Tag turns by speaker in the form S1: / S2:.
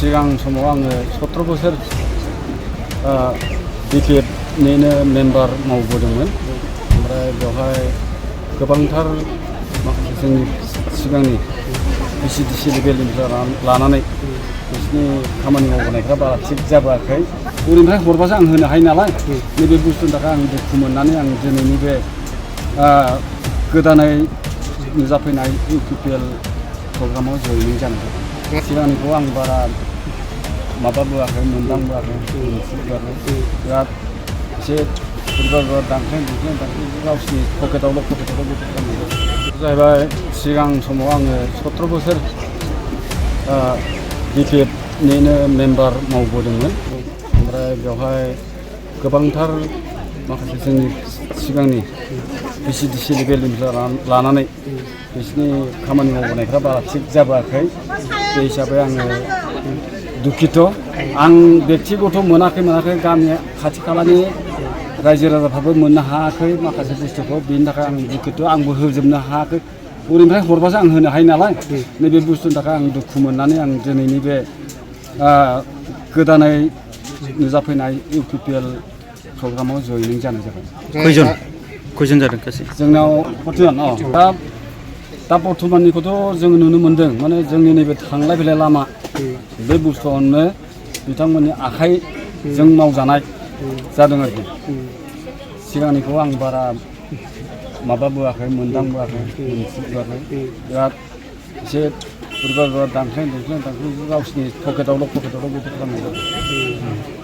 S1: सिगां समाव आङो 17 बोसोर बिपिएफनिनो मेम्बार मावबोदोंमोन। ओमफ्राय बेवहाय गोबांथार माखासे जोंनि सिगांनि बिसिडिसि लेभेलनिफ्राय लानानै बिसोरनि खामानि मावबोनायफ्रा बारा थिग जाबोआखै। ओरैनिफ्राय हरबासो आं होनो हायो नालाय, नैबे बुस्थुनि थाखाय आं दुखु मोननानै आं दिनैनि बे गोदानै नुजाफैनाय इउपिपिएल प्रग्रामाव जयनिं जानाय। सिगांनिखौ आं बारा माबाबोआखै, मोनदांबोआखै, मिथिबोआखै। बिराद एसे बोरैबा दांख्लें गावसिनि पकेटावल' बेफोर खालामनांगौ जाहैबाय। सिगां समाव आङो 17 बोसोर बिपिएफनिनो मेम्बार मावबोदोंमोन। ओमफ्राय बेवहाय गोबांथार माखासे जोंनि सिगांनि बिसिडिसि लेभेलनिफ्राय लानानै बिसोरनि खामानि मावबोनायफ्रा बारा थिग जाबोआखै। बे हिसाबै आङो दुखित'। आं बेक्तिगत मोनाखै गामि खाथि खालानि रायजो राजाफ्राबो मोननो हायाखै माखासे बुस्थुखौ। बेनि थाखाय आं दुखित'। आंबो होजोबनो हायाखै। ओरैनिफ्राय हरबासो आं होनो हायो नालाय, नैबे बुस्थुनि थाखाय आं दुखु मोननानै आं दिनैनि बे गोदानै नुजाफैनाय इउपिपिएल प्रग्रामाव जयनिं जानाय जाबाय।
S2: खयजन जादों गासै?
S1: जोंनाव 40 जन। दा बर्थमाननिखौथ' जों नुनो मोन्दों, माने जोंनि नैबे थांलाय फैलाय लामा बे बुस्थुआवनो बिथांमोननि आखाइजों मावजानाय जादों आरोखि। सिगांनिखौ आं बारा माबाबोआखै, मोनदांबोआखै, मिथिबोआखै। बिराद एसे बोरैबा दांख्लें गावसिनि पकेटावल' बेफोर खालामनाय जादों।